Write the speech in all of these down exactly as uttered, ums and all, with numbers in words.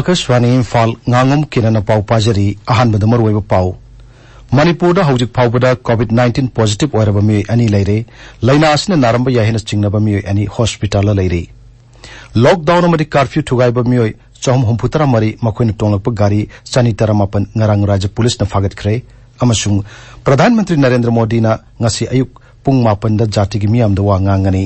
ꯑꯥꯀꯥꯁꯕꯥꯅꯤ ꯏꯝꯐꯥꯜ, ꯉꯥꯉꯣꯝ ꯀꯤꯔꯟꯅ ꯄꯥꯎ ꯄꯥꯖꯔꯤ꯫ ꯑꯍꯥꯟꯕꯗ ꯃꯔꯨꯑꯣꯏꯕ ꯄꯥꯎ꯫ ꯃꯅꯤꯄꯨꯔꯗ ꯍꯧꯖꯤꯛ ꯐꯥꯎꯕꯗ COVID nineteen positive ꯑꯣꯏꯔꯕ ꯃꯤꯑꯣꯏ ꯑꯅꯤ ꯂꯩꯔꯦ꯫ ꯂꯥꯏꯅꯥ ꯑꯁꯤꯅ ꯅꯥꯔꯝꯕ ꯌꯥꯏ ꯍꯥꯏꯅ ꯆꯤꯡꯅꯕ ꯃꯤꯑꯣꯏ ꯑꯅꯤ ꯍꯣꯁꯄꯤꯇꯥꯜꯗ ꯂꯩꯔꯤ꯫ ꯂꯣꯛꯗꯥꯎꯟ ꯑꯃꯗꯤ ꯀꯥꯔꯐ꯭ꯌꯨ ꯊꯨꯒꯥꯏꯕ ꯃꯤꯑꯣꯏ ꯆꯍꯨꯝ ꯍꯨꯝꯐꯨ ꯇꯔꯥ ꯃꯔꯤ, ꯃꯈꯣꯏꯅ ꯇꯣꯡꯂꯛꯄ ꯒꯥꯔꯤ ꯆꯅꯤ ꯇꯔꯥꯃꯥꯄꯟ ꯉꯔꯥꯡ ꯔꯥꯖ꯭ꯌ ꯄꯨꯂꯤꯁꯅ ꯐꯥꯒꯠꯈ꯭ꯔꯦ꯫ ꯑꯃꯁꯨꯡ ꯄ꯭ꯔꯙꯥꯟ ꯃꯟꯇ꯭ꯔꯤ ꯅꯔꯦꯟꯗ꯭ꯔ ꯃꯣꯗꯤꯅ ꯉꯁꯤ ꯑꯌꯨꯛ ꯄꯨꯡ ꯃꯥꯄꯟꯗ ꯖꯥꯇꯤꯒꯤ ꯃꯤꯌꯥꯝꯗ ꯋꯥ ꯉꯥꯡꯒꯅꯤ꯫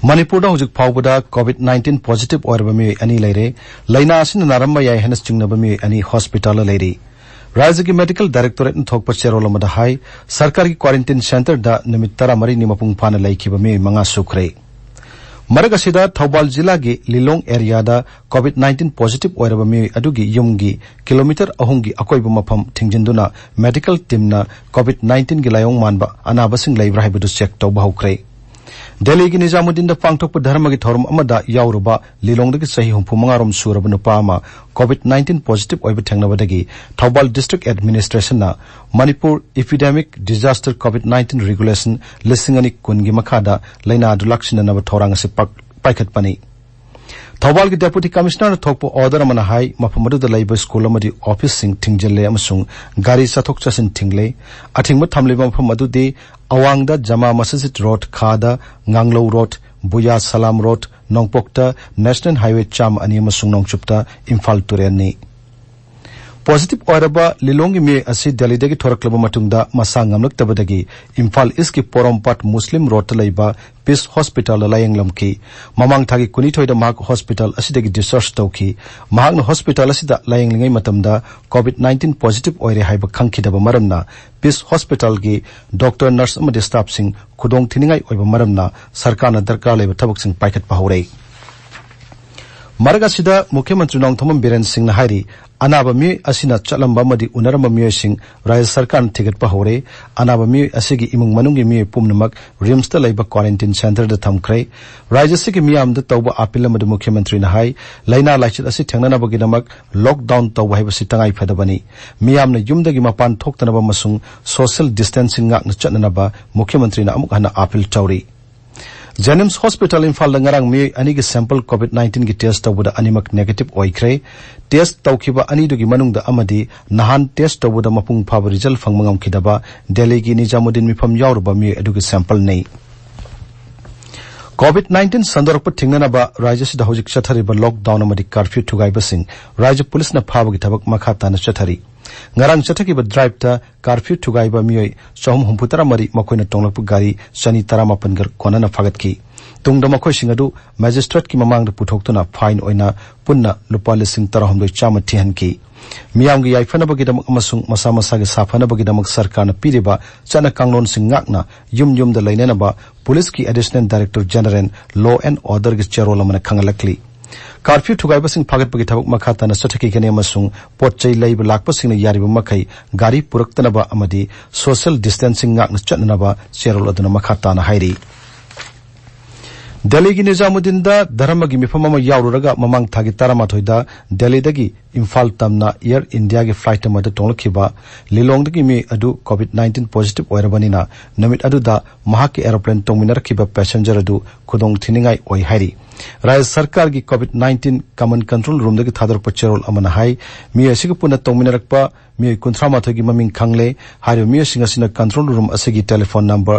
ꯃꯅꯤꯄꯨꯔꯗ ꯍꯧꯖꯤꯛ ꯐꯥꯎꯕꯗ COVID nineteen positive ꯑꯣꯏꯔꯕ ꯃꯤꯑꯣꯏ ꯑꯅꯤ ꯂꯩꯔꯦ꯫ ꯂꯥꯏꯅꯥ ꯑꯁꯤꯅ ꯅꯥꯔꯝꯕ ꯌꯥꯏ ꯍꯥꯏꯅ ꯆꯤꯡꯅꯕ ꯃꯤꯑꯣꯏ ꯑꯅꯤ ꯍꯣꯁꯄꯤꯇꯥꯜꯗ ꯂꯩꯔꯤ꯫ ꯔꯥꯖ꯭ꯌꯒꯤ ꯃꯦꯗꯤꯀꯦꯜ ꯗꯥꯏꯔꯦꯛꯇꯣꯔꯦꯠꯅ ꯊꯣꯛꯄ ꯆꯦꯔꯣꯜ ꯑꯃꯗ ꯍꯥꯏ, ꯁꯔꯀꯥꯔꯒꯤ ꯀ꯭ꯋꯥꯔꯦꯟꯇꯤꯟ ꯁꯦꯟꯇꯔꯗ ꯅꯨꯃꯤꯠ ꯇꯔꯥꯃꯔꯤꯅꯤ ꯃꯄꯨꯡ ꯐꯥꯅ ꯂꯩꯈꯤꯕ ꯃꯤꯑꯣꯏ ꯃꯉꯥ ꯁꯨꯈ꯭ꯔꯦ꯫ ꯃꯔꯛ ꯑꯁꯤꯗ ꯊꯧꯕꯥꯜ ꯖꯤꯂꯥꯒꯤ ꯂꯤꯂꯣꯡ ꯑꯦꯔꯤꯌꯥꯗ COVID nineteen positive ꯑꯣꯏꯔꯕ ꯃꯤꯑꯣꯏ ꯑꯗꯨꯒꯤ ꯌꯨꯝꯒꯤ ꯀꯤꯂꯣꯃꯤꯇꯔ ꯑꯍꯨꯝꯒꯤ ꯑꯀꯣꯏꯕ ꯃꯐꯝ ꯊꯤꯡꯖꯤꯟꯗꯨꯅ ꯃꯦꯗꯤꯀꯦꯜ ꯇꯤꯝꯅ COVID nineteen ꯒꯤ ꯂꯥꯏꯑꯣꯡ ꯃꯥꯟꯕ ꯑꯅꯥꯕꯁꯤꯡ ꯂꯩꯕ꯭ꯔꯥ ꯍꯥꯏꯕꯗꯨ ꯆꯦꯛ ꯇꯧꯕ ꯍꯧꯈ꯭ꯔꯦ꯫ ꯗꯦꯜꯂꯤꯒꯤ ꯅꯤꯖꯥꯃꯨꯗꯗꯤꯟꯗ ꯄꯥꯡꯊꯣꯛꯄ ꯙꯔꯃꯒꯤ ꯊꯧꯔꯝ ꯑꯃꯗ ꯌꯥꯎꯔꯨꯕ ꯂꯤꯂꯣꯡꯗꯒꯤ ꯆꯍꯤ ꯍꯨꯝꯐꯨ ꯃꯉꯥ ꯔꯣꯝ ꯁꯨꯔꯕ ꯅꯨꯄꯥ ꯑꯃ COVID nineteen positive ꯑꯣꯏꯕ ꯊꯦꯡꯅꯕꯗꯒꯤ ꯊꯧꯕꯥꯜ ꯗꯤꯁꯇ꯭ꯔꯤꯛ ꯑꯦꯗꯃꯤꯅꯤꯁꯇ꯭ꯔꯦꯁꯟꯅ Manipur Epidemic Disaster COVID nineteen Regulation ꯂꯤꯁꯤꯡ ꯑꯅꯤ ꯀꯨꯟꯒꯤ ꯃꯈꯥꯗ ꯂꯥꯏꯅꯥ ꯑꯗꯨ ꯂꯥꯛꯁꯤꯟꯅꯅꯕ ꯊꯧꯔꯥꯡ ꯑꯁꯤ ꯄꯥꯛ-, ꯄꯥꯏꯈꯠꯄꯅꯤ꯫ ꯊꯧꯕꯥꯜꯒꯤ ꯗꯦꯄꯨꯇꯤ ꯀꯃꯤꯁꯅꯔꯅ ꯊꯣꯛꯄ ꯑꯣꯔꯗꯔ ꯑꯃꯅ ꯍꯥꯏ, ꯃꯐꯝ ꯑꯗꯨꯗ ꯂꯩꯕ ꯁ꯭ꯀꯨꯜ ꯑꯃꯗꯤ ꯑꯣꯐꯤꯁꯁꯤꯡ ꯊꯤꯡꯖꯤꯜꯂꯦ ꯑꯃꯁꯨꯡ ꯒꯥꯔꯤ ꯆꯠꯊꯣꯛ ꯆꯠꯁꯤꯟ ꯊꯤꯡꯂꯦ꯫ ꯑꯊꯤꯡꯕ ꯊꯝꯂꯤꯕ ꯃꯐꯝ ꯑꯗꯨꯗꯤ ꯑꯋꯥꯡꯗ ꯖꯃꯥ ꯃꯁꯖꯤꯗ ꯔꯣꯗ, ꯈꯥꯗ ꯉꯥꯡꯂꯧ ꯔꯣꯗ, ꯕꯨꯌꯥ ꯁꯂꯥꯝ ꯔꯣꯗ, ꯅꯣꯡꯄꯣꯛꯇ ꯅꯦꯁꯅꯦꯜ ꯍꯥꯏꯋꯦ ꯆꯥꯝꯃ ꯑꯅꯤ ꯑꯃꯁꯨꯡ ꯅꯣꯡꯆꯨꯞꯇ ꯏꯝꯐꯥꯜ ꯇꯨꯔꯦꯜꯅꯤ꯫ ꯄꯣꯖꯤꯇꯤꯚ ꯑꯣꯏꯔꯕ ꯂꯤꯂꯣꯡꯒꯤ ꯃꯤꯑꯣꯏ ꯑꯁꯤ ꯗꯦꯜꯂꯤꯗꯒꯤ ꯊꯣꯔꯛꯂꯕ ꯃꯇꯨꯡꯗ ꯃꯁꯥ ꯉꯝꯂꯛꯇꯕꯗꯒꯤ ꯏꯝꯐꯥꯜ ꯏꯁꯀꯤ ꯄꯣꯔꯣꯝꯄꯥꯠ ꯃꯨꯁꯂꯤꯝ ꯔꯣꯗꯇ ꯂꯩꯕ ꯄꯤꯁ ꯍꯣꯁꯄꯤꯇꯥꯜꯗ ꯂꯥꯌꯦꯡꯂꯝꯈꯤ꯫ ꯃꯃꯥꯡ ꯊꯥꯒꯤ ꯀꯨꯟꯅꯤꯊꯣꯏꯗ ꯃꯍꯥꯛ ꯍꯣꯁꯄꯤꯇꯥꯜ ꯑꯁꯤꯗꯒꯤ ꯗꯤꯁꯆꯥꯔꯖ ꯇꯧꯈꯤ꯫ ꯃꯍꯥꯛꯅ ꯍꯣꯁꯄꯤꯇꯥꯜ ꯑꯁꯤꯗ ꯂꯥꯌꯦꯡꯂꯤꯉꯩ ꯃꯇꯝꯗ COVID nineteen ꯄꯣꯖꯤꯇꯤꯚ ꯑꯣꯏꯔꯦ ꯍꯥꯏꯕ ꯈꯪꯈꯤꯗꯕ ꯃꯔꯝꯅ ꯄꯤꯁ ꯍꯣꯁꯄꯤꯇꯥꯜꯒꯤ ꯗꯣꯛꯇꯔ, ꯅꯔꯁ ꯑꯃꯗꯤ ꯁ꯭ꯇꯥꯐꯁꯤꯡ ꯈꯨꯗꯣꯡꯊꯤꯅꯤꯡꯉꯥꯏ ꯑꯣꯏꯕ ꯃꯔꯝꯅ ꯁꯔꯀꯥꯔꯅ ꯗꯔꯀꯥꯔ ꯂꯩꯕ ꯊꯕꯛꯁꯤꯡ ꯄꯥꯏꯈꯠꯄ ꯍꯧꯔꯦ꯫ ꯃꯔꯛ ꯑꯁꯤꯗ ꯃꯨꯈ꯭ꯌ ꯃꯟꯇ꯭ꯔꯤ ꯅꯣꯡꯊꯣꯝꯕꯝ ꯕꯤꯔꯦꯟ ꯁꯤꯡꯅ ꯍꯥꯏꯔꯤ, ꯑꯅꯥꯕ ꯃꯤꯑꯣꯏ ꯑꯁꯤꯅ ꯆꯠꯂꯝꯕ ꯑꯃꯗꯤ ꯎꯅꯔꯝꯕ ꯃꯤꯑꯣꯏꯁꯤꯡ ꯔꯥꯖ꯭ꯌ ꯁꯔꯀꯥꯔꯅ ꯊꯤꯒꯠꯄ ꯍꯧꯔꯦ꯫ ꯑꯅꯥꯕ ꯃꯤꯑꯣꯏ ꯑꯁꯤꯒꯤ ꯏꯃꯨꯡ ꯃꯅꯨꯡꯒꯤ ꯃꯤꯑꯣꯏ ꯄꯨꯝꯅꯃꯛ ꯔꯤꯝꯁꯇ ꯂꯩꯕ quarantine centreꯗ ꯊꯝꯈ꯭ꯔꯦ꯫ ꯔꯥꯖ꯭ꯌ ꯑꯁꯤꯒꯤ ꯃꯤꯌꯥꯝꯗ ꯇꯧꯕ ꯑꯥꯄꯤꯜ ꯑꯃꯗ ꯃꯨꯈ꯭ꯌ ꯃꯟꯇ꯭ꯔꯤꯅ ꯍꯥꯏ, ꯂꯥꯏꯅꯥ ꯂꯥꯏꯆꯠ ꯑꯁꯤ ꯊꯦꯡꯅꯅꯕꯒꯤꯗꯃꯛ lockdown ꯇꯧꯕ ꯍꯥꯏꯕꯁꯤ ꯇꯉꯥꯏ ꯐꯗꯕꯅꯤ꯫ ꯃꯤꯌꯥꯝꯅ ꯌꯨꯝꯗꯒꯤ ꯃꯄꯥꯟ ꯊꯣꯛꯇꯅꯕ ꯑꯃꯁꯨꯡ social distancing ꯉꯥꯛꯅ ꯆꯠꯅꯅꯕ ꯃꯨꯈ꯭ꯌ ꯃꯟꯇ꯭ꯔꯤꯅ ꯑꯃꯨꯛ ꯍꯟꯅ ꯑꯥꯄꯤꯜ ꯇꯧꯔꯤ꯫ JNIMS Hospital ꯏꯝꯐꯥꯜꯗ ꯉꯔꯥꯡ ꯃꯤꯑꯣꯏ ꯑꯅꯤꯒꯤ sample COVID nineteenꯒꯤ test ꯇꯧꯕꯗ ꯑꯅꯤꯃꯛ negative ꯑꯣꯏꯈ꯭ꯔꯦ꯫ Test ꯇꯧꯈꯤꯕ ꯑꯅꯤꯗꯨꯒꯤ ꯃꯅꯨꯡꯗ ꯑꯃꯗꯤ ꯅꯍꯥꯟ test ꯇꯧꯕꯗ ꯃꯄꯨꯡ ꯐꯥꯕ result ꯐꯪꯕ ꯉꯝꯈꯤꯗꯕ ꯗꯦꯜꯂꯤꯒꯤ ꯅꯤꯖꯥꯃꯨꯗꯗꯤꯟ ꯃꯤꯐꯝ ꯌꯥꯎꯔꯨꯕ ꯃꯤꯑꯣꯏ ꯑꯗꯨꯒꯤ sampleꯅꯤ꯫ COVID nineteen ꯁꯟꯗꯣꯔꯛꯄ ꯊꯤꯡꯅꯅꯕ ꯔꯥꯖ꯭ꯌ ꯑꯁꯤꯗ ꯍꯧꯖꯤꯛ ꯆꯠꯊꯔꯤꯕ lockdown ꯑꯃꯗꯤ curfew ꯊꯨꯒꯥꯏꯕꯁꯤꯡ ꯔꯥꯖ꯭ꯌ ꯄꯨꯂꯤꯁꯅ ꯐꯥꯕꯒꯤ ꯊꯕꯛ ꯃꯈꯥ ꯇꯥꯅ ꯆꯠꯊꯔꯤ꯫ ꯉꯔꯥꯡ ꯆꯠꯊꯈꯤꯕ driveꯇ curfew ꯊꯨꯒꯥꯏꯕ ꯃꯤꯑꯣꯏ ꯆꯍꯨꯝ ꯍꯨꯝꯐꯨꯇꯔꯥ ꯃꯔꯤ ꯃꯈꯣꯏꯅ ꯇꯣꯡꯂꯛꯄ ꯒꯥꯔꯤ ꯆꯅꯤ ꯇꯔꯥꯃꯥꯄꯟꯒ ꯀꯣꯟꯅꯅ ꯐꯥꯒꯠꯈꯤ꯫ ꯇꯨꯡꯗ ꯃꯈꯣꯏꯁꯤꯡ ꯑꯗꯨ magistrateꯀꯤ ꯃꯃꯥꯡꯗ ꯄꯨꯊꯣꯛꯇꯨꯅ fine ꯑꯣꯏꯅ ꯄꯨꯟꯅ ꯂꯨꯄꯥ ꯂꯤꯁꯤꯡ ꯇꯔꯥꯍꯨꯝꯗꯣꯏ ꯆꯥꯝꯃ ꯊꯤꯍꯟꯈꯤ꯫ ꯃꯤꯌꯥꯝꯒꯤ ꯌꯥꯏꯐꯅꯕꯒꯤꯗꯃꯛ ꯑꯃꯁꯨꯡ ꯃꯁꯥ ꯃꯁꯥꯒꯤ ꯁꯥꯐꯅꯕꯒꯤꯗꯃꯛ ꯁꯔꯀꯥꯔꯅ ꯄꯤꯔꯤꯕ ꯆꯠꯅ ꯀꯥꯡꯂꯣꯟꯁꯤꯡ ꯉꯥꯛꯅ ꯌꯨꯝ ꯌꯨꯝꯗ ꯂꯩꯅꯅꯕ ꯄꯨꯂꯤꯁꯀꯤ Additional Director General, Law and Orderꯒꯤ ꯆꯦꯔꯣꯜ ꯑꯃꯅ ꯈꯪꯍꯜꯂꯛꯂꯤ꯫ Curfew ꯊꯨꯒꯥꯏꯕꯁꯤꯡ ꯐꯥꯒꯠꯄꯒꯤ ꯊꯕꯛ ꯃꯈꯥ ꯇꯥꯅ ꯆꯠꯊꯈꯤꯒꯅꯤ ꯑꯃꯁꯨꯡ ꯄꯣꯠ ꯆꯩ ꯂꯩꯕ ꯂꯥꯛꯄꯁꯤꯡꯅ ꯌꯥꯔꯤꯕ ꯃꯈꯩ ꯒꯥꯔꯤ ꯄꯨꯔꯛꯇꯅꯕ ꯑꯃꯗꯤ social distancing ꯉꯥꯛꯅ ꯆꯠꯅꯅꯕ ꯆꯦꯔꯣꯜ ꯑꯗꯨꯅ ꯃꯈꯥ ꯇꯥꯅ ꯍꯥꯏꯔꯤ꯫ ꯗꯦꯜꯂꯤꯒꯤ ꯅꯤꯖꯥꯃꯨꯗꯗꯤꯟꯗ ꯙꯔꯃꯒꯤ ꯃꯤꯐꯝ ꯑꯃ ꯌꯥꯎꯔꯨꯔꯒ ꯃꯃꯥꯡ ꯊꯥꯒꯤ ꯇꯔꯥꯃꯥꯊꯣꯏꯗ ꯗꯦꯜꯂꯤꯗꯒꯤ ꯏꯝꯐꯥꯜ ꯇꯝꯅ Air Indiaꯒꯤ flight ꯑꯃꯗ ꯇꯣꯡꯂꯛꯈꯤꯕ ꯂꯤꯂꯣꯡꯗꯒꯤ ꯃꯤ ꯑꯗꯨ COVID nineteen positive ꯑꯣꯏꯔꯕꯅꯤꯅ ꯅꯨꯃꯤꯠ ꯑꯗꯨꯗ ꯃꯍꯥꯛꯀꯤ aeroplane ꯇꯣꯡꯃꯤꯟꯅꯔꯛꯈꯤꯕ passenger ꯑꯗꯨ ꯈꯨꯗꯣꯡ ꯊꯤꯅꯤꯡꯉꯥꯏ ꯑꯣꯏ ꯍꯥꯏꯔꯤ꯫ ꯔꯥꯖ꯭ꯌ ꯁꯔꯀꯥꯔꯒꯤ COVID nineteen Command Control Roomꯗꯒꯤ ꯊꯥꯗꯣꯔꯛꯄ ꯆꯦꯔꯣꯜ ꯑꯃꯅ ꯍꯥꯏ, ꯃꯤꯑꯣꯏ ꯑꯁꯤꯒ ꯄꯨꯟꯅ ꯇꯣꯡꯃꯤꯟꯅꯔꯛꯄ ꯃꯤꯑꯣꯏ ꯀꯨꯟꯊ꯭ꯔꯥ ꯃꯥꯊꯣꯏꯒꯤ ꯃꯃꯤꯡ ꯈꯪꯂꯦ꯫ ꯍꯥꯏꯔꯤꯕ ꯃꯤꯑꯣꯏꯁꯤꯡ ꯑꯁꯤꯅ control room ꯑꯁꯤꯒꯤ telephone number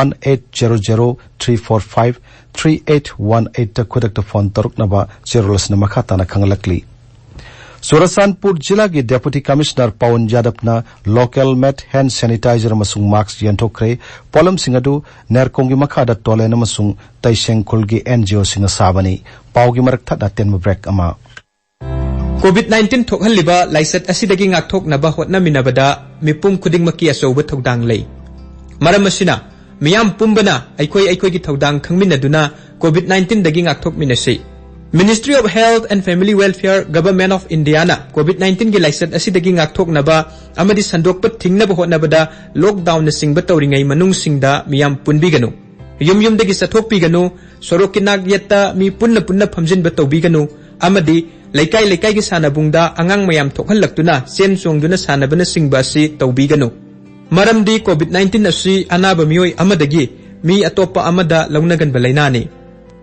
one eight zero zero three four five three eight one eight ꯈꯨꯗꯛꯇ phone ꯇꯧꯔꯛꯅꯕ ꯆꯦꯔꯣꯜ ꯑꯁꯤꯅ ꯃꯈꯥ ꯇꯥꯅ ꯈꯪꯍꯜꯂꯛꯂꯤ꯫ ꯆꯨꯔꯆꯥꯟꯄꯨꯔ ꯖꯤꯂꯥꯒꯤ Deputy Commissioner Pawan ꯌꯥꯗꯕꯅ local made hand sanitizer ꯑꯃꯁꯨꯡ mask ꯌꯦꯟꯊꯣꯛꯈ꯭ꯔꯦ꯫ ꯄꯣꯠꯂꯝꯁꯤꯡ ꯑꯗꯨ ꯅꯦꯔꯀꯣꯡꯒꯤ ꯃꯈꯥꯗ ꯇꯣꯂꯦꯟ ꯑꯃꯁꯨꯡ ꯇꯩꯁꯦꯡꯈꯨꯜꯒꯤ NGOꯁꯤꯡꯅ ꯁꯥꯕꯅꯤ꯫ ꯄꯥꯎꯒꯤ ꯃꯔꯛ ꯊꯠꯅ ꯑꯇꯦꯟꯕ break ꯑꯃ꯫ COVID nineteen ꯊꯣꯛꯍꯜꯂꯤꯕ ꯂꯥꯏꯆꯠ ꯑꯁꯤꯗꯒꯤ ꯉꯥꯛꯊꯣꯛꯅꯕ ꯍꯣꯠꯅꯃꯤꯟꯅꯕꯗ ꯃꯤꯄꯨꯝ ꯈꯨꯗꯤꯡꯃꯛꯀꯤ ꯑꯆꯧꯕ ꯊꯧꯗꯥꯡ ꯂꯩ꯫ ꯃꯔꯝ ꯑꯁꯤꯅ, ꯃꯤꯌꯥꯝ ꯄꯨꯝꯕꯅ ꯑꯩꯈꯣꯏ ꯑꯩꯈꯣꯏꯒꯤ ꯊꯧꯗꯥꯡ ꯈꯪꯃꯤꯟꯅꯗꯨꯅ COVID nineteenꯗꯒꯤ ꯉꯥꯛꯊꯣꯛꯃꯤꯟꯅꯁꯤ꯫ Ministry of Health and Family Welfare, Government of Indiaꯅ COVID nineteen ꯒꯤ ꯂꯥꯏꯆꯠ ꯑꯁꯤꯗꯒꯤ ꯉꯥꯛꯊꯣꯛꯅꯕ ꯑꯃꯗꯤ ꯁꯟꯗꯣꯛꯄ ꯊꯤꯡꯅꯕ ꯍꯣꯠꯅꯕꯗ lockdownꯅꯆꯤꯡꯕ ꯇꯧꯔꯤꯉꯩ ꯃꯅꯨꯡꯁꯤꯡꯗ ꯃꯤꯌꯥꯝ ꯄꯨꯟꯕꯤꯒꯅꯨ, ꯌꯨꯝ ꯌꯨꯝꯗꯒꯤ ꯆꯠꯊꯣꯛꯄꯤꯒꯅꯨ, ꯁꯣꯔꯣꯛꯀꯤ ꯅꯥꯛ ꯌꯦꯠꯇ ꯃꯤ ꯄꯨꯟꯅ ꯄꯨꯟꯅ ꯐꯝꯖꯤꯟꯕ ꯇꯧꯕꯤꯒꯅꯨ ꯑꯃꯗꯤ ꯂꯩꯀꯥꯏ ꯂꯩꯀꯥꯏꯒꯤ ꯁꯥꯟꯅꯕꯨꯡꯗ ꯑꯉꯥꯡ ꯃꯌꯥꯝ ꯊꯣꯛꯍꯜꯂꯛꯇꯨꯅ ꯆꯦꯟ ꯆꯣꯡꯗꯨꯅ ꯁꯥꯟꯅꯕꯅꯆꯤꯡꯕ ꯑꯁꯤ ꯇꯧꯕꯤꯒꯅꯨ꯫ ꯃꯔꯝꯗꯤ COVID nineteen ꯑꯁꯤ ꯑꯅꯥꯕ ꯃꯤꯑꯣꯏ ꯑꯃꯗꯒꯤ ꯃꯤ ꯑꯇꯣꯞꯄ ꯑꯃꯗ ꯂꯧꯅꯒꯟꯕ ꯂꯩꯅꯥꯅꯤ꯫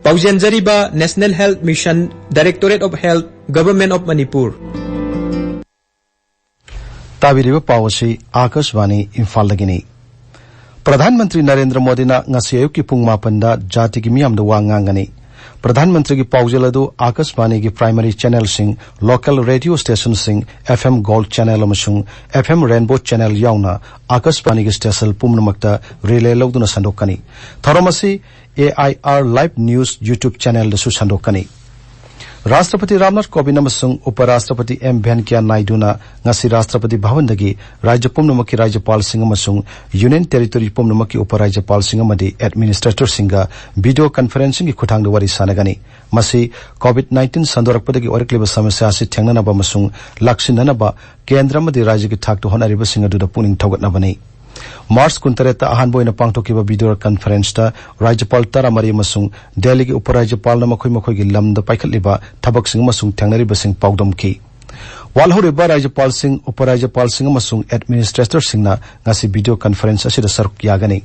ꯄꯥꯎꯖꯦꯟꯖꯔꯤꯕ National Health Mission, Directorate of Health, Government of Manipur꯫ ꯇꯥꯕꯤꯔꯤꯕ ꯄꯥꯎ ꯑꯁꯤ ꯑꯥꯀꯥꯁꯕꯥꯅꯤ ꯏꯝꯐꯥꯜꯗꯒꯤꯅꯤ꯫ ꯄ꯭ꯔꯙꯥꯟ ꯃꯟꯇ꯭ꯔꯤ ꯅꯔꯦꯟꯗ꯭ꯔ ꯃꯣꯗꯤꯅ ꯉꯁꯤ ꯑꯌꯨꯛꯀꯤ ꯄꯨꯡ ꯃꯥꯄꯟꯗ ꯖꯥꯇꯤꯒꯤ ꯃꯤꯌꯥꯝꯗ ꯋꯥ ꯉꯥꯡꯒꯅꯤ꯫ ꯄ꯭ꯔꯙꯥꯟ ꯃꯟꯇ꯭ꯔꯤꯒꯤ ꯄꯥꯎꯖꯦꯜ ꯑꯗꯨ ꯑꯥꯀꯥꯁꯕꯥꯅꯤꯒꯤ primary channelꯁꯤꯡ, local radio stationꯁꯤꯡ, F M Gold channel ꯑꯃꯁꯨꯡ F M Rainbow channel ꯌꯥꯎꯅ ꯑꯥꯀꯥꯁꯕꯥꯅꯤꯒꯤ station ꯄꯨꯝꯅꯃꯛꯇ relay ꯂꯧꯗꯨꯅ ꯁꯟꯗꯣꯛꯀꯅꯤ꯫ ꯊꯧꯔꯝ ꯑꯁꯤ A I R Live News YouTube channelꯗꯁꯨ ꯁꯟꯗꯣꯛꯀꯅꯤ꯫ ꯔꯥꯁꯇ꯭ꯔꯄꯇꯤ ꯔꯥꯝꯅꯥꯊ ꯀꯣꯕꯤꯟꯗ ꯑꯃꯁꯨꯡ ꯎꯄ ꯔꯥꯁꯇ꯭ꯔꯄꯇꯤ ꯑꯦꯝ ꯚꯦꯟꯀꯌꯥ ꯅꯥꯏꯗꯨꯅ ꯉꯁꯤ ꯔꯥꯁꯇ꯭ꯔꯄꯇꯤ ꯚꯕꯟꯗꯒꯤ ꯔꯥꯖ꯭ꯌ ꯄꯨꯝꯅꯃꯛꯀꯤ ꯔꯥꯖ꯭ꯌꯄꯥꯜꯁꯤꯡ ꯑꯃꯁꯨꯡ ꯌꯨꯅꯤꯌꯟ ꯇꯦꯔꯤꯇꯣꯔꯤ ꯄꯨꯝꯅꯃꯛꯀꯤ ꯎꯄ ꯔꯥꯖ꯭ꯌꯄꯥꯜꯁꯤꯡ ꯑꯃꯗꯤ ꯑꯦꯗꯃꯤꯅꯤꯁꯇ꯭ꯔꯦꯇꯔꯁꯤꯡꯒ video conferencingꯒꯤ ꯈꯨꯠꯊꯥꯡꯗ ꯋꯥꯔꯤ ꯁꯥꯟꯅꯒꯅꯤ꯫ ꯃꯁꯤ COVID nineteen ꯁꯟꯗꯣꯔꯛꯄꯗꯒꯤ ꯑꯣꯏꯔꯛꯂꯤꯕ ꯁꯃꯁ꯭ꯌꯥ ꯑꯁꯤ ꯊꯦꯡꯅꯅꯕ ꯑꯃꯁꯨꯡ ꯂꯥꯛꯁꯤꯟꯅꯅꯕ ꯀꯦꯟꯗ꯭ꯔ ꯑꯃꯗꯤ ꯔꯥꯖ꯭ꯌꯒꯤ ꯊꯥꯛꯇ ꯍꯣꯠꯅꯔꯤꯕꯁꯤꯡ ꯑꯗꯨꯗ ꯄꯨꯛꯅꯤꯡ ꯊꯧꯒꯠꯅꯕꯅꯤ꯫ ꯃꯥꯔꯆ ꯀꯨꯟꯇꯔꯦꯠꯇ ꯑꯍꯥꯟꯕ ꯑꯣꯏꯅ ꯄꯥꯡꯊꯣꯛꯈꯤꯕ video conferenceꯇ ꯔꯥꯖ꯭ꯌꯄꯥꯜ ꯇꯔꯥꯃꯔꯤ ꯑꯃꯁꯨꯡ ꯗꯦꯜꯂꯤꯒꯤ ꯎꯄ ꯔꯥꯖ꯭ꯌꯄꯥꯜꯅ ꯃꯈꯣꯏ ꯃꯈꯣꯏꯒꯤ ꯂꯝꯗ ꯄꯥꯏꯈꯠꯂꯤꯕ ꯊꯕꯛꯁꯤꯡ ꯑꯃꯁꯨꯡ ꯊꯦꯡꯅꯔꯤꯕꯁꯤꯡ ꯄꯥꯎꯗꯝꯈꯤ꯫ ꯋꯥꯜꯍꯧꯔꯤꯕ ꯔꯥꯖ꯭ꯌꯄꯥꯜꯁꯤꯡ, ꯎꯄ ꯔꯥꯖ꯭ꯌꯄꯥꯜꯁꯤꯡ ꯑꯃꯁꯨꯡ ꯑꯦꯗꯃꯤꯅꯤꯁꯇ꯭ꯔꯦꯇꯔꯁꯤꯡꯅ ꯉꯁꯤ video conference ꯑꯁꯤꯗ ꯁꯔꯨꯛ ꯌꯥꯒꯅꯤ꯫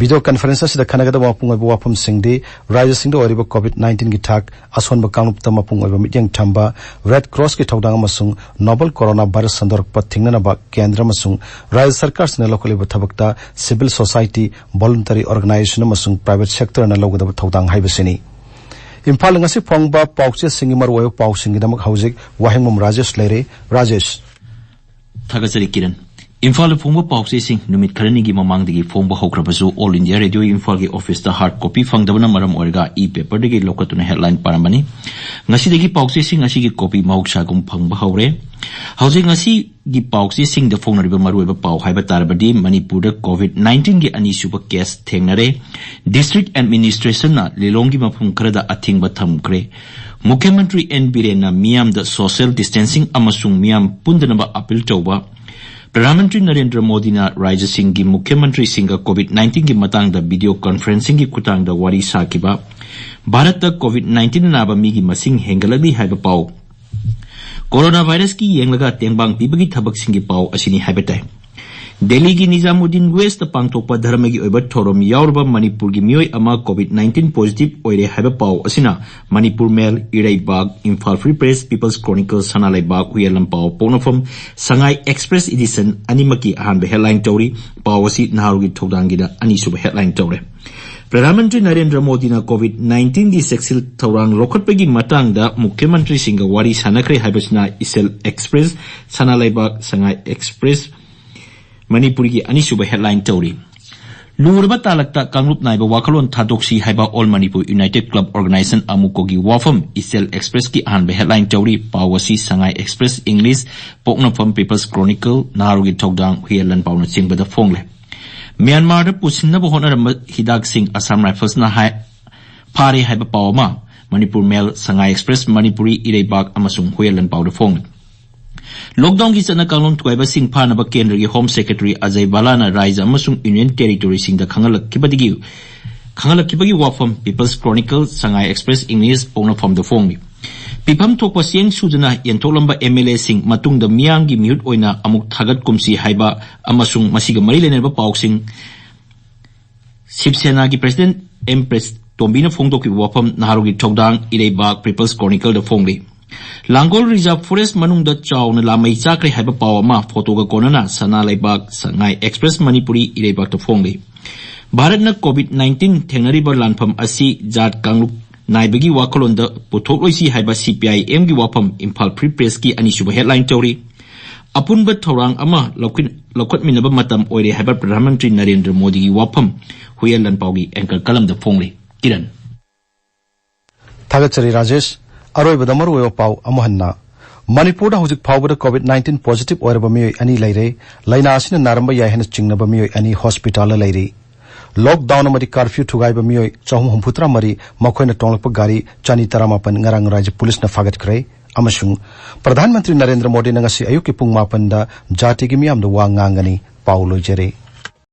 Video conference ꯑꯁꯤꯗ ꯈꯟꯅꯒꯗꯕ ꯃꯄꯨꯡ ꯑꯣꯏꯕ ꯋꯥꯐꯝꯁꯤꯡꯗꯤ ꯔꯥꯖ꯭ꯌꯁꯤꯡꯗ ꯑꯣꯏꯔꯤꯕ COVID nineteenꯒꯤ ꯊꯥꯛ, ꯑꯁꯣꯟꯕ ꯀꯥꯡꯂꯨꯞꯇ ꯃꯄꯨꯡ ꯑꯣꯏꯕ ꯃꯤꯠꯌꯦꯡ ꯊꯝꯕ, Red Crossꯀꯤ ꯊꯧꯗꯥꯡ ꯑꯃꯁꯨꯡ novel coronavirus ꯁꯟꯗꯣꯔꯛꯄ ꯊꯤꯡꯅꯅꯕ ꯀꯦꯟꯗ꯭ꯔ ꯑꯃꯁꯨꯡ ꯔꯥꯖ꯭ꯌ ꯁꯔꯀꯥꯔꯁꯤꯡꯅ ꯂꯧꯈꯠꯂꯤꯕ ꯊꯕꯛꯇ civil society, voluntary organization ꯑꯃꯁꯨꯡ private sectorꯅ ꯂꯧꯒꯗꯕ ꯊꯧꯗꯥꯡ ꯍꯥꯏꯕꯁꯤꯅꯤ꯫ ꯏꯝꯐꯥꯜꯗ ꯉꯁꯤ ꯐꯣꯡꯕ ꯄꯥꯎꯆꯦꯁꯤꯡꯒꯤ ꯃꯔꯨꯑꯣꯏꯕ ꯄꯥꯎꯁꯤꯡꯒꯤꯗꯃꯛ ꯍꯧꯖꯤꯛ ꯋꯥꯍꯦꯡꯕꯝ ꯔꯥꯖꯦꯁ ꯂꯩꯔꯦ꯫ ꯔꯥꯖꯦꯁ꯫ ꯊꯥꯒꯠꯆꯔꯤ ꯀꯤꯔꯟ꯫ ꯏꯝꯐꯥꯜꯗ ꯐꯣꯡꯕ ꯄꯥꯎꯆꯦꯁꯤꯡ ꯅꯨꯃꯤꯠ ꯈꯔꯅꯤꯒꯤ ꯃꯃꯥꯡꯗꯒꯤ ꯐꯣꯡꯕ ꯍꯧꯈ꯭ꯔꯕꯁꯨ, All India Radio ꯏꯝꯐꯥꯜꯒꯤ ꯑꯣꯐꯤꯁꯇ ꯍꯥꯔꯗ ꯀꯣꯄꯤ ꯐꯪꯗꯕꯅ ꯃꯔꯝ ꯑꯣꯏꯔꯒ ꯏ ꯄꯦꯄꯔꯗꯒꯤ ꯂꯧꯈꯠꯇꯨꯅ ꯍꯦꯗꯂꯥꯏꯟ ꯄꯥꯔꯝꯕꯅꯤ꯫ ꯉꯁꯤꯗꯒꯤ ꯄꯥꯎꯆꯦꯁꯤꯡ ꯑꯁꯤꯒꯤ ꯀꯣꯄꯤ ꯃꯍꯧꯁꯥꯒꯨꯝ ꯐꯪꯕ ꯍꯧꯔꯦ꯫ ꯍꯧꯖꯤꯛ ꯉꯁꯤꯒꯤ ꯄꯥꯎꯆꯦꯁꯤꯡꯗ ꯐꯣꯡꯅꯔꯤꯕ ꯃꯔꯨꯑꯣꯏꯕ ꯄꯥꯎ ꯍꯥꯏꯕ ꯇꯥꯔꯕꯗꯤ, ꯃꯅꯤꯄꯨꯔꯗ ꯀꯣꯚꯤꯗ ꯅꯥꯏꯟꯇꯤꯟꯒꯤ ꯑꯅꯤꯁꯨꯕ ꯀꯦꯁ ꯊꯦꯡꯅꯔꯦ꯫ ꯗꯤꯁꯇ꯭ꯔꯤꯛ ꯑꯦꯗꯃꯤꯅꯤꯁꯇ꯭ꯔꯦꯁꯟꯅ ꯂꯤꯂꯣꯡꯒꯤ ꯃꯐꯝ ꯈꯔꯗ ꯑꯊꯤꯡꯕ ꯊꯝꯈ꯭ꯔꯦ꯫ ꯃꯨꯈ꯭ꯌ ꯃꯟꯇ꯭ꯔꯤ ꯑꯦꯟ ꯕꯤꯔꯦꯟꯅ ꯃꯤꯌꯥꯝꯗ ꯁꯣꯁꯤꯌꯦꯜ ꯗꯤꯁꯇꯦꯟꯁꯤꯡ ꯑꯃꯁꯨꯡ ꯃꯤꯌꯥꯝ ꯄꯨꯟꯗꯅꯕ ꯑꯄꯤꯜ ꯇꯧꯕ꯫ ꯄ꯭ꯔꯙꯥꯟ ꯃꯟꯇ꯭ꯔꯤ ꯅꯔꯦꯟꯗ꯭ꯔ ꯃꯣꯗꯤꯅ ꯔꯥꯖ꯭ꯌꯁꯤꯡꯒꯤ ꯃꯨꯈ꯭ꯌ ꯃꯟꯇ꯭ꯔꯤꯁꯤꯡꯒ ꯀꯣꯚꯤꯗ ꯅꯥꯏꯟꯇꯤꯟꯒꯤ ꯃꯇꯥꯡꯗ ꯚꯤꯗꯤꯑꯣ ꯀꯟꯐꯔꯦꯟꯁꯤꯡꯒꯤ ꯈꯨꯠꯊꯥꯡꯗ ꯋꯥꯔꯤ ꯁꯥꯈꯤꯕ꯫ ꯚꯥꯔꯠꯇ ꯀꯣꯚꯤꯗ ꯅꯥꯏꯟꯇꯤꯟ ꯅꯥꯕ ꯃꯤꯒꯤ ꯃꯁꯤꯡ ꯍꯦꯟꯒꯠꯂꯛꯂꯤ ꯍꯥꯏꯕ ꯄꯥꯎ꯫ ꯀꯣꯔꯣꯅꯥ ꯚꯥꯏꯔꯁꯀꯤ ꯌꯦꯡꯂꯒ ꯇꯦꯡꯕꯥꯡ ꯄꯤꯕꯒꯤ ꯊꯕꯛꯁꯤꯡꯒꯤ ꯄꯥꯎ ꯑꯁꯤꯅꯤ ꯍꯥꯏꯕ ꯇꯥꯏ꯫ ꯗꯦꯜꯂꯤꯒꯤ ꯅꯤꯖꯥꯃꯨꯗꯗꯤꯟ ꯋꯦꯁꯇ ꯄꯥꯡꯊꯣꯛꯄ ꯙꯔꯃꯒꯤ ꯑꯣꯏꯕ ꯊꯧꯔꯝ ꯌꯥꯎꯔꯨꯕ ꯃꯅꯤꯄꯨꯔꯒꯤ ꯃꯤꯑꯣꯏ ꯑꯃ ꯀꯣꯚꯤꯗ ꯅꯥꯏꯟꯇꯤꯟ ꯄꯣꯖꯤꯇꯤꯚ ꯑꯣꯏꯔꯦ ꯍꯥꯏꯕ ꯄꯥꯎ ꯑꯁꯤꯅ ꯃꯅꯤꯄꯨꯔ ꯃꯦꯜ, ꯏꯔꯩꯕꯥꯛ, Imphal free press, peoples chronicle, ꯁꯅꯥ ꯂꯩꯕꯥꯛ, ꯍꯨꯏꯌꯦꯟ ꯂꯟꯄꯥꯎ, ꯄꯣꯛꯅꯐꯝ, ꯁꯉꯥꯏ ꯑꯦꯛꯁꯄ꯭ꯔꯦꯁ ꯏꯗꯤꯁꯟ ꯑꯅꯤꯃꯛꯀꯤ ꯑꯍꯥꯟꯕ ꯍꯦꯗꯂꯥꯏꯟ ꯇꯧꯔꯤ꯫ ꯄꯥꯎ ꯑꯁꯤ ꯅꯍꯥꯔꯣꯜꯒꯤ ꯊꯧꯗꯥꯡꯒꯤꯗ ꯑꯅꯤꯁꯨꯕ ꯍꯦꯗꯂꯥꯏꯟ ꯇꯧꯔꯦ꯫ ꯄ꯭ꯔꯙꯥꯟ ꯃꯟꯇ꯭ꯔꯤ ꯅꯔꯦꯟꯗ꯭ꯔ ꯃꯣꯗꯤꯅ ꯀꯣꯚꯤꯗ ꯅꯥꯏꯟꯇꯤꯟꯒꯤ ꯆꯦꯛꯁꯤꯜ ꯊꯧꯔꯥꯡ ꯂꯧꯈꯠꯄꯒꯤ ꯃꯇꯥꯡꯗ ꯃꯨꯈ꯭ꯌ ꯃꯟꯇ꯭ꯔꯤꯁꯤꯡꯒ ꯋꯥꯔꯤ ꯁꯥꯟꯅꯈ꯭ꯔꯦ ꯍꯥꯏꯕꯁꯤꯅ ꯏꯆꯦꯜ ꯑꯦꯛꯁꯄ꯭ꯔꯦꯁ, ꯁꯅꯥ ꯂꯩꯕꯥꯛ, ꯁꯉꯥꯏ ꯑꯦꯛꯁꯄ꯭ꯔꯦꯁ, ꯃꯅꯤꯄꯨꯔꯒꯤ ꯑꯅꯤꯁꯨꯕ ꯍꯦꯗꯂꯥꯏꯟ ꯇꯧꯔꯤ꯫ ꯂꯨꯔꯕ ꯇꯥꯂꯛꯇ ꯀꯥꯡꯂꯨꯞ ꯅꯥꯏꯕ ꯋꯥꯈꯜꯂꯣꯟ ꯊꯥꯗꯣꯛꯁꯤ ꯍꯥꯏꯕ All Manipur United Club Organisation ꯑꯃꯨꯀꯣꯒꯤ ꯋꯥꯐꯝ ꯏꯆꯦꯜ ꯑꯦꯛꯁꯄ꯭ꯔꯦꯁꯀꯤ ꯑꯍꯥꯟꯕ ꯍꯦꯗꯂꯥꯏꯟ ꯇꯧꯔꯤ꯫ ꯄꯥꯎ ꯑꯁꯤ ꯁꯉꯥꯏ ꯑꯦꯛꯁꯄ꯭ꯔꯦꯁ ꯏꯪꯂꯤꯁ, ꯄꯣꯛꯅꯐꯝ ꯄꯤꯄꯜꯁ ꯀ꯭ꯔꯣꯅꯤꯀꯜ, ꯅꯍꯥꯔꯣꯜꯒꯤ ꯊꯧꯗꯥꯡ, ꯍꯨꯏꯌꯦꯟ ꯂꯟꯄꯥꯎꯅꯆꯤꯡꯕꯗ ꯐꯣꯡꯂꯦ꯫ ꯃ꯭ꯌꯥꯟꯃꯥꯔꯗ ꯄꯨꯁꯤꯟꯅꯕ ꯍꯣꯠꯅꯔꯝꯕ ꯍꯤꯗꯥꯛꯁꯤꯡ ꯑꯁꯥꯝ ꯔꯥꯏꯐꯜꯁꯅ ꯍꯥꯏ-, ꯐꯥꯔꯦ ꯍꯥꯏꯕ ꯄꯥꯎ ꯑꯃ ꯃꯅꯤꯄꯨꯔ ꯃꯦꯜ, ꯁꯉꯥꯏ ꯑꯦꯛꯁꯄ꯭ꯔꯦꯁ, ꯃꯅꯤꯄꯨꯔꯤ ꯏꯔꯩꯕꯥꯛ ꯑꯃꯁꯨꯡ ꯍꯨꯏꯌꯦꯟ ꯂꯟꯄꯥꯎꯗ ꯐꯣꯡꯂꯤ꯫ ꯂꯣꯛꯗꯥꯎꯟꯒꯤ ꯆꯠꯅ ꯀꯥꯡꯂꯣꯟ ꯊꯨꯒꯥꯏꯕꯁꯤꯡ ꯐꯥꯅꯕ ꯀꯦꯟꯗ꯭ꯔꯒꯤ ꯍꯣꯝ ꯁꯦꯀ꯭ꯔꯦꯇꯔꯤ ꯑꯖꯌ ꯚꯥꯂꯥꯅ ꯔꯥꯏꯖ꯭ꯌ ꯑꯃꯁꯨꯡ ꯌꯨꯅꯤꯌꯟ ꯇꯦꯔꯤꯇꯣꯔꯤꯁꯤꯡꯗ ꯈꯪꯍꯜꯂꯛꯈꯤꯕꯗꯒꯤ, ꯈꯪꯍꯜꯂꯛꯈꯤꯕꯒꯤ ꯋꯥꯐꯝ ꯄꯤꯄꯜꯁ ꯀ꯭ꯔꯣꯅꯤꯀꯜ, ꯁꯉꯥꯏ ꯑꯦꯛꯁꯄ꯭ꯔꯦꯁ ꯏꯪꯂꯤꯁ, ꯄꯣꯛꯅꯐꯝꯗ ꯐꯣꯡꯂꯤ꯫ ꯄꯤꯐꯝ ꯊꯣꯛꯄ ꯆꯦꯡ ꯁꯨꯗꯅ ꯌꯦꯟꯊꯣꯛꯂꯝꯕ ꯑꯦꯝ ꯑꯦꯜ ꯑꯦꯁꯤꯡ ꯃꯇꯨꯡꯗ ꯃꯤꯌꯥꯝꯒꯤ ꯃꯤꯍꯨꯠ ꯑꯣꯏꯅ ꯑꯃꯨꯛ ꯊꯥꯒꯠꯀꯨꯝꯁꯤ ꯍꯥꯏꯕ ꯑꯃꯁꯨꯡ ꯃꯁꯤꯒ ꯃꯔꯤ ꯂꯩꯅꯔꯕ ꯄꯥꯎꯁꯤꯡ ꯁꯤꯕ ꯁꯦꯅꯥꯒꯤ ꯄ꯭ꯔꯁꯤꯗꯦꯟꯠ ꯑꯦꯝ ꯄ꯭ꯔꯦꯁ ꯇꯣꯝꯕꯤꯅ ꯐꯣꯡꯗꯣꯛꯈꯤꯕ ꯋꯥꯐꯝ ꯅꯍꯥꯔꯣꯜꯒꯤ ꯊꯧꯗꯥꯡ, ꯏꯔꯩꯕꯥꯛ, ꯄꯤꯄꯜꯁ ꯀ꯭ꯔꯣꯅꯤꯀꯜꯗ ꯐꯣꯡꯂꯤ꯫ ꯂꯥꯡꯒꯣꯜ ꯔꯤꯖꯥꯔꯚ ꯐꯣꯔꯦꯁ ꯃꯅꯨꯡꯗ ꯆꯥꯎꯅ ꯂꯥꯃꯩ ꯆꯥꯈ꯭ꯔꯦ ꯍꯥꯏꯕ ꯄꯥꯎ ꯑꯃ ꯐꯣꯇꯣꯒ ꯀꯣꯟꯅꯅ ꯁꯅꯥ ꯂꯩꯕꯥꯛ, ꯁꯉꯥꯏ ꯑꯦꯛꯁꯄ꯭ꯔꯦꯁ ꯃꯅꯤꯄꯨꯔꯤ ꯏꯔꯩꯕꯥꯛꯇ ꯐꯣꯡꯂꯤ꯫ ꯚꯥꯔꯠꯅ ꯀꯣꯚꯤꯗ ꯅꯥꯏꯟꯇꯤꯟ ꯊꯦꯡꯅꯔꯤꯕ ꯂꯥꯟꯐꯝ ꯑꯁꯤ ꯖꯥꯠ ꯀꯥꯡꯂꯨꯞ ꯅꯥꯏꯕꯒꯤ ꯋꯥꯈꯜꯂꯣꯟꯗ ꯄꯨꯊꯣꯛꯂꯣꯏꯁꯤ ꯍꯥꯏꯕ ꯁꯤ ꯄꯤ ꯑꯥꯏ ꯑꯦꯝꯒꯤ ꯋꯥꯐꯝ ꯏꯝꯐꯥꯜ ꯐ꯭ꯔꯤ ꯄ꯭ꯔꯦꯁꯀꯤ ꯑꯅꯤꯁꯨꯕ ꯍꯦꯗꯂꯥꯏꯟ ꯇꯧꯔꯤ꯫ ꯑꯄꯨꯟꯕ ꯊꯧꯔꯥꯡ ꯑꯃ ꯂꯧꯈꯠ-, ꯂꯧꯈꯠꯃꯤꯟꯅꯕ ꯃꯇꯝ ꯑꯣꯏꯔꯦ ꯍꯥꯏꯕ ꯄ꯭ꯔꯙꯥꯟ ꯃꯟꯇ꯭ꯔꯤ ꯅꯔꯦꯟꯗ꯭ꯔ ꯃꯣꯗꯤꯒꯤ ꯋꯥꯐꯝ ꯍꯨꯏꯌꯦꯟ ꯂꯥꯟꯄꯥꯎꯒꯤ ꯑꯦꯡꯀꯔ ꯀꯂꯝꯗ ꯐꯣꯡꯂꯤ꯫ ꯀꯤꯔꯟ꯫ ꯊꯥꯒꯠꯆꯔꯤ ꯔꯥꯖꯦꯁ꯫ ꯑꯔꯣꯏꯕꯗ ꯃꯔꯨꯑꯣꯏꯕ ꯄꯥꯎ ꯑꯃꯨꯛ ꯍꯟꯅ꯫ ꯃꯅꯤꯄꯨꯔꯗ ꯍꯧꯖꯤꯛ ꯐꯥꯎꯕꯗ COVID nineteen positive ꯑꯣꯏꯔꯕ ꯃꯤꯑꯣꯏ ꯑꯅꯤ ꯂꯩꯔꯦ꯫ ꯂꯥꯏꯅꯥ ꯑꯁꯤꯅ ꯅꯥꯔꯝꯕ ꯌꯥꯏ ꯍꯥꯏꯅ ꯆꯤꯡꯅꯕ ꯃꯤꯑꯣꯏ ꯑꯅꯤ ꯍꯣꯁꯄꯤꯇꯥꯜꯗ ꯂꯩꯔꯤ꯫ ꯂꯣꯛꯗꯥꯎꯟ ꯑꯃꯗꯤ ꯀꯥꯔꯐ꯭ꯌꯨ ꯊꯨꯒꯥꯏꯕ ꯃꯤꯑꯣꯏ ꯆꯍꯨꯝ ꯍꯨꯝꯐꯨꯇꯔꯥ ꯃꯔꯤ, ꯃꯈꯣꯏꯅ ꯇꯣꯡꯂꯛꯄ ꯒꯥꯔꯤ ꯆꯅꯤ ꯇꯔꯥꯃꯥꯄꯟ ꯉꯔꯥꯡ ꯔꯥꯖ꯭ꯌ ꯄꯨꯂꯤꯁꯅ ꯐꯥꯒꯠꯈ꯭ꯔꯦ꯫ ꯑꯃꯁꯨꯡ ꯄ꯭ꯔꯙꯥꯟ ꯃꯟꯇ꯭ꯔꯤ ꯅꯔꯦꯟꯗ꯭ꯔ ꯃꯣꯗꯤꯅ ꯉꯁꯤ ꯑꯌꯨꯛꯀꯤ ꯄꯨꯡ ꯃꯥꯄꯟꯗ ꯖꯥꯇꯤꯒꯤ ꯃꯤꯌꯥꯝꯗ ꯋꯥ ꯉꯥꯡꯒꯅꯤ꯫ ꯄꯥꯎ ꯂꯣꯏꯖꯔꯦ꯫